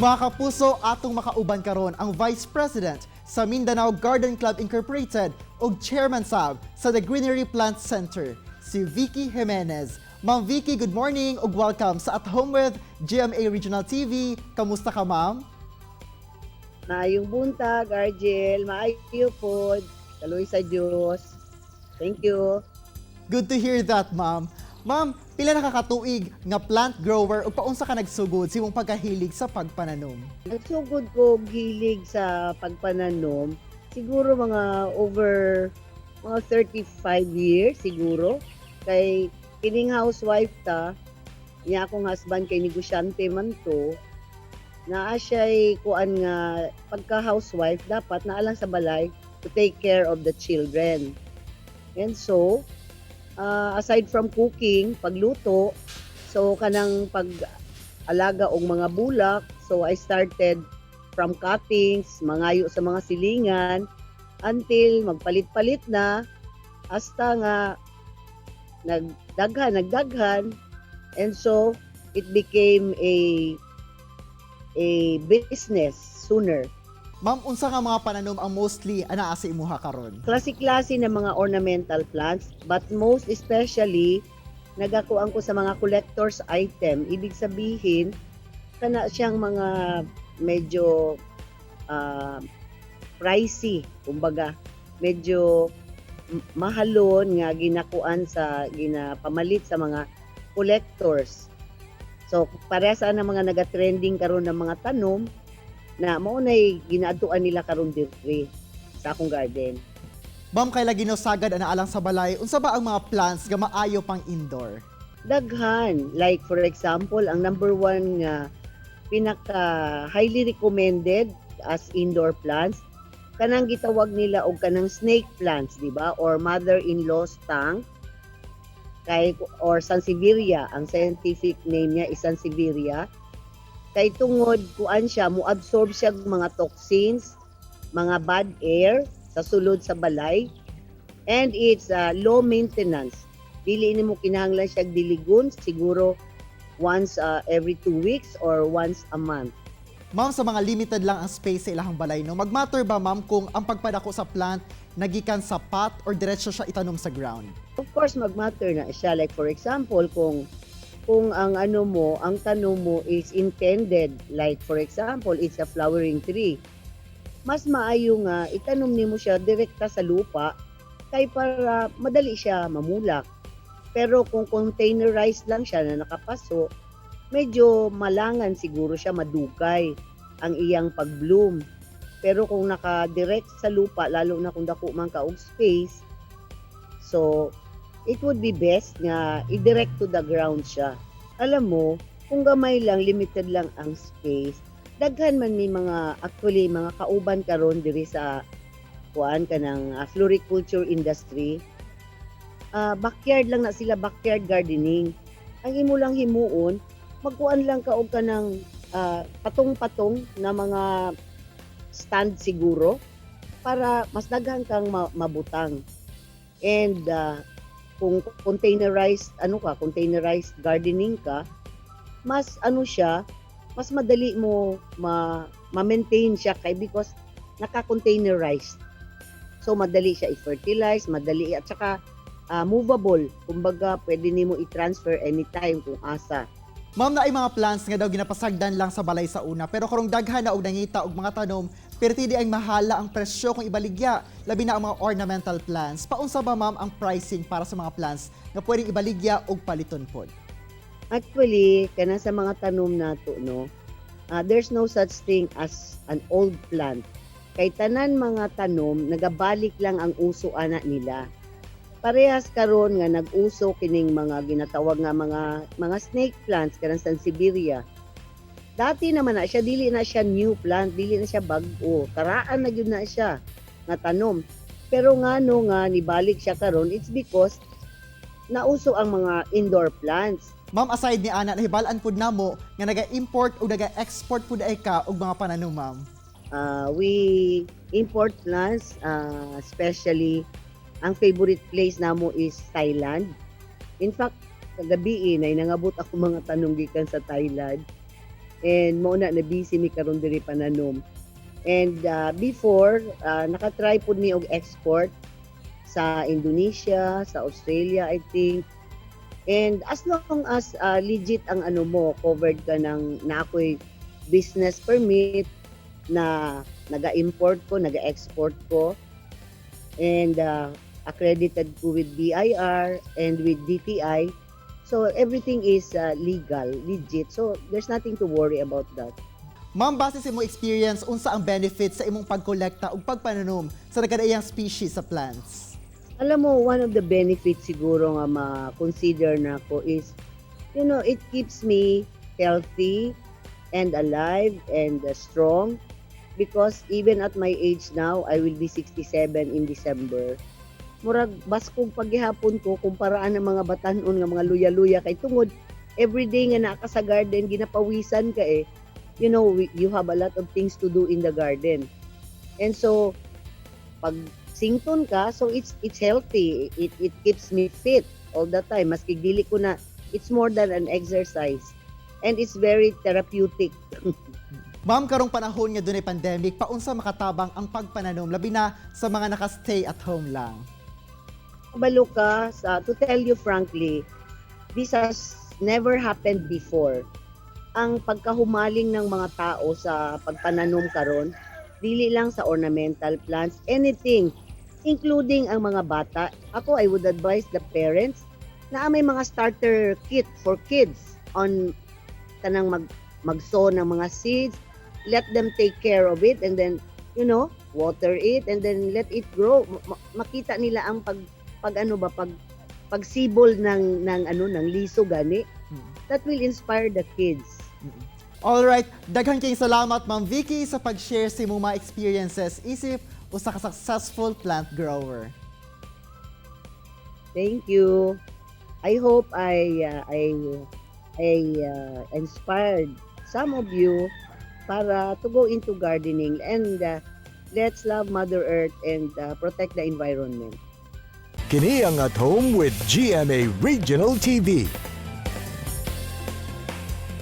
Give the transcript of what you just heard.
Mga kapuso, atong makauban karon ang Vice President sa Mindanao Garden Club Incorporated ug Chairman sab sa The Greenery Plant Center, si Vicky Jimenez. Ma'am Vicky, good morning ug welcome sa At Home with GMA Regional TV. Kamusta ka, ma'am? Maayong buntag, Argel. Maayo pod. Kaluoy sa Diyos. Thank you. Good to hear that, ma'am. Ma'am, pila na ka katuig nga plant grower ug paunsa ka nagsugod sa imong pagkahilig sa pagpananom? Nagsugod ko og hilig sa pagpananom, siguro mga over mga 35 years siguro. Kay kining housewife ta, niya akong husband kay negosyante man to, naa siya'y kuan nga pagka housewife dapat naa lang sa balay to take care of the children. And so, aside from cooking, pagluto, so kanang pag-alaga og mga bulak, so I started from cuttings, mangayo sa mga silingan, until magpalit-palit na, hasta nga nagdaghan, nagdaghan, and so it became a business sooner. Ma'am, unsa nga mga pananom ang mostly anaa sa imuha karon? Klase-klase ng mga ornamental plants, but most especially nagakuan ko sa mga collector's item. Ibig sabihin, kana siyang mga medyo pricey, kumbaga medyo mahalon nga ginakuan sa ginapamalit sa mga collectors. So pareha sa ang mga naga-trending karon ng mga tanom na mao nay ginaadtuan nila karon diri sa akong garden. Ma'am, kay lagi no sagad ana alang sa balay, unsa ba ang mga plants nga maayo pang indoor? Daghan. Like for example, ang number one nga pinaka highly recommended as indoor plants, kanang gitawag nila og kanang snake plants, di ba? Or mother-in-law's tongue kay or Sansevieria, ang scientific name niya is Sansevieria. Kay tungod kuan siya, mo absorb siya og mga toxins, mga bad air sa sulod sa balay, and it's low maintenance. Dili nimo kinahanglan siya diligon, siguro once every 2 weeks or once a month. Ma'am, sa mga limited lang ang space sa ilahang balay, no, magmatter ba, ma'am, kung ang pagpadako sa plant nagikan sa pot or diretso siya itanom sa ground? Of course, magmatter na siya. Like for example, kung ang ano mo, ang tanom mo is intended, like for example, it's a flowering tree. Mas maayo nga itanom nimo siya direkta sa lupa kay para madali siya mamulak. Pero kung containerized lang siya na nakapaso, medyo malangan siguro siya, madugay ang iyang pag-bloom. Pero kung naka-direct sa lupa, lalo na kung dako man ka og space, so it would be best nga i-direct to the ground siya. Alam mo, kung gamay lang, limited lang ang space, daghan man may mga, actually, mga kauban karon diri sa kuan kanang floriculture industry. Backyard lang na sila, backyard gardening. Ang imo lang himuon, magkuan lang ka og kanang patong-patong na mga stand siguro para mas daghan kang mabutang. And kung containerized ano ka, containerized gardening ka, mas ano siya, mas madali mo ma-maintain siya kay because naka-containerized. So madali siya i-fertilize, madali at saka movable. Kumbaga pwede nimo i-transfer anytime kung asa. Ma'am, naay mga plants nga daw ginapasagdan lang sa balay sa una, pero karong daghan na og nangita og mga tanom, perti di ang mahala ang presyo kung ibaligya, labi na ang mga ornamental plants. Paunsa ba, ma'am, ang pricing para sa mga plants nga pwedeng ibaligya og paliton pod? Actually, kana sa mga tanom nato, no, there's no such thing as an old plant. Kay tanan mga tanom, nagabalik lang ang uso ana nila. Parehas karon nga nag-uso kining mga ginatawag nga mga snake plants, kanang Sansevieria. Dati naman na siya, dili na siya new plant, dili na siya bag-o. Karaan na gyud na siya nga tanom. Pero ngano nga nibalik siya karon, it's because nauso ang mga indoor plants. Ma'am, aside ni ana, nahibal-an pud namo nga naga-import o naga-export pud ay ka og mga pananom, ma'am. We import plants, especially ang favorite place namo is Thailand. In fact, kagabi eh, nay nangabot ako mga tanom gikan sa Thailand. And mao na na busy mi karon diri pananom. And before, nakatry pud mi og export sa Indonesia, sa Australia, I think. And as long as legit ang ano mo, covered ka ng na ako'y business permit na naga-import ko, naga-export ko, and accredited ko with BIR and with DTI. So everything is legal, legit. So there's nothing to worry about that. Ma'am, base sa imong experience, unsa ang benefits sa imong pagkolekta ug pagpananom sa nagkadaiyang species sa plants? Alam mo, one of the benefits siguro nga ma-consider na ko is, it keeps me healthy and alive and strong because even at my age now, I will be 67 in December. Murag baskog paghihapon ko kumparaan ng mga batanon nga mga luya-luya kay tungod everyday nga naa ka sa garden, ginapawisan ka eh. You have a lot of things to do in the garden. And so pag sington ka, so it's healthy. It keeps me fit all the time. Maski dili ko na, it's more than an exercise. And it's very therapeutic. Ma'am, karong panahon nga dunay pandemic, paunsa makatabang ang pagpananom labi na sa mga naka-stay at home lang? Kabalo ka, to tell you frankly, this has never happened before. Ang pagkahumaling ng mga tao sa pagpananom karon, dili lang sa ornamental plants, anything, including ang mga bata. Ako, I would advise the parents na may mga starter kit for kids on kanang mag-sow ng mga seeds, let them take care of it and then water it and then let it grow. Makita nila ang pag ano ba, pagsibol ng ano, ng liso gani. That will inspire the kids. Alright, daghan kayong salamat, Ma'am Vicky, sa pag-share sa imong mga experiences isip usa ka successful plant grower. Thank you. I hope I inspired some of you para to go into gardening and let's love Mother Earth and protect the environment. Kini ang At Home with GMA Regional TV.